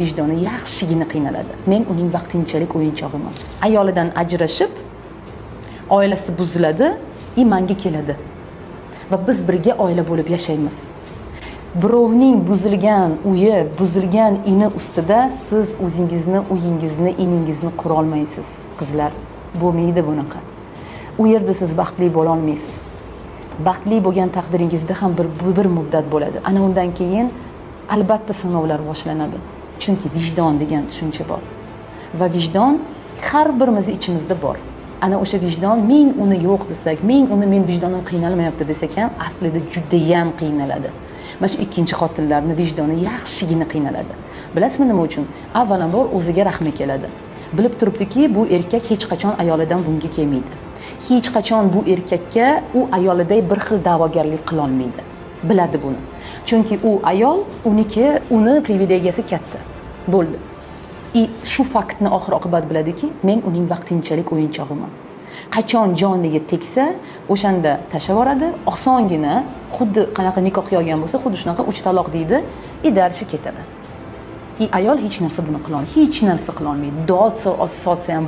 Vijdoni yaxshigina qiynaladi. Men uning vaqtinchalik o'yinchog'iman. Ayolidan ajrashib, oilasi buziladi и manga keladi va biz birga oila bo'lib yashaymiz. Birovning buzilgan uyi, buzilgan ini ustida siz o'zingizni uyingizni, iningizni qurolmaysiz, qizlar. Bo'lmaydi bunaqa. U yerda siz baxtli bo'lolmaysiz. Baxtli bo'lgan taqdiringizda ham bir muddat bo'ladi. Ana undan keyin albatta sinovlar boshlanadi, chunki vijdon degan tushuncha bor va vijdon har birimizni ichimizda bor. Ana o'sha vijdon, ming uni yo'q desak, ming uni men vijdonim qiynalmayapti desak ham, aslida judayam qiynaladi. Mana shu ikkinchi xotinlarni vijdoni yaxshigina qiynaladi. Bilasizmi nima uchun? Avvalambor, o'ziga rahmi keladi. Bilib turibdiki, bu erkak hech qachon ayolidan bunga kelmaydi, hech qachon bu erkakka u ayoliday bir xil da'vogarlik qilolmaydi. Biladi buni, chunki u ayol uniki, uni privilegiyasi katta bo'ldi. И shu faktni oxir oqibat biladiki, men uning vaqtinchalik o'yinchog'iman. Qachon joniga tegsa, o'shanda tashlab yuboradi osongina. Xuddi qanaqa nikohga olgan bo'lsa, xuddi shunaqa uch taloq deydi и дальше ketadi. И ayol hech narsa buni qilolmaydi, hech narsa qilolmaydi. Dod solsa ham.